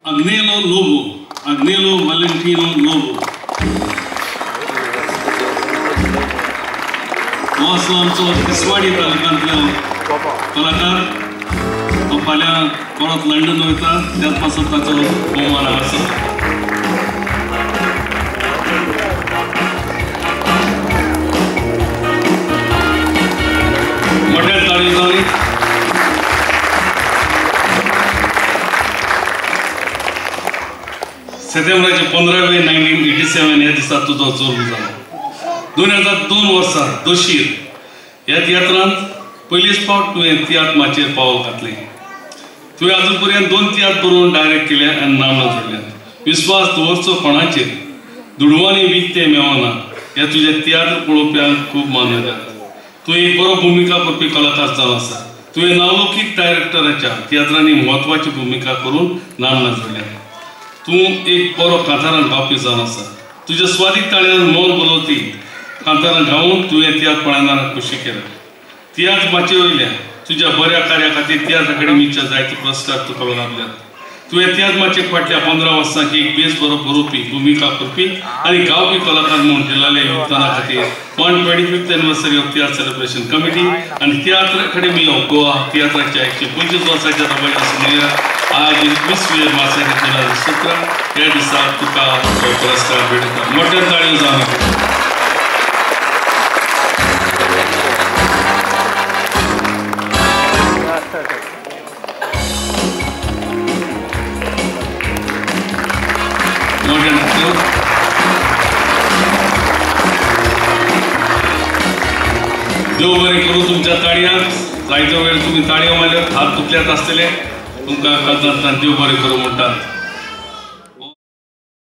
Agnelo Lobo, Agnelo Valentino Lobo. हो आसलो आमचो तिसवाडी तालुक्यांतलो कलाकार. तो फाल्यां परत लंडन वयता, त्याच पासून ताचो भोवमान आसा. मोठ्या ताळयो जावनी. सप्टेंबराचे 15 1987 ह्या दिसा तुजो जल्म जालो. 2002 वर्सा दोशीर ह्या तियात्रांत पयलीच फावट तुवें तियात्र माचयेर पावल घातलें. तुवें आजून पर्यंत 2 तियात्र बरोवन डायरेक्ट केले आनी नामना जोडल्यात. विस्वास दवरचो कोणाचेर, दुडवांनी विकतें मेवना ह्या तुज्या तियात्र पळोवप्यांक खूब मानवल्यात. तूं एक बरो भुमिका करपी कलाकार जावन आसा. तुवें नावलौकीक डायरेक्टराच्या तियात्रांनी म्हत्वाची भुमिका करून नामना जोडल्या. तूं एक बरो कांतारान गावपी जावन आसा. तुज्या स्वादीक ताळ्यान मोल बलोवती कांतारान गावन तुवें तियात्र पळयणारांक खोशी केल्या. तियात्र माचये वयल्या तुज्या बऱ्या कार्या खातीर तियात्र अकाडेमीच्या जायते पुरस्कार तुका लाभल्यात. तुवें तियात्र माचयेक फाटल्या 15 वर्सां एक बेस बरो बरोवपी, भुमिका करपी आनी गावपी कलाकार म्हूण दिलेल्या योगदाना खातीर 125th anniversary of Tiatr celebration committee आनी तियात्र अकाडेमी ऑफ गोवा तियात्राच्या 125 वर्साच्या दबाज्या सुमया आज 20 मार्च 2017 ह्या दिसा तुका पुरस्कार भेटता. मोठ्या ताळयो जावन. देव बरें करूं तुमच्या ताळयांक. जायतो वेळ तुमी ताळयो मारल्यात, हात दुखल्यात आसतले. तुमकां काळजांतल्यान देव बरें करूं म्हणटात.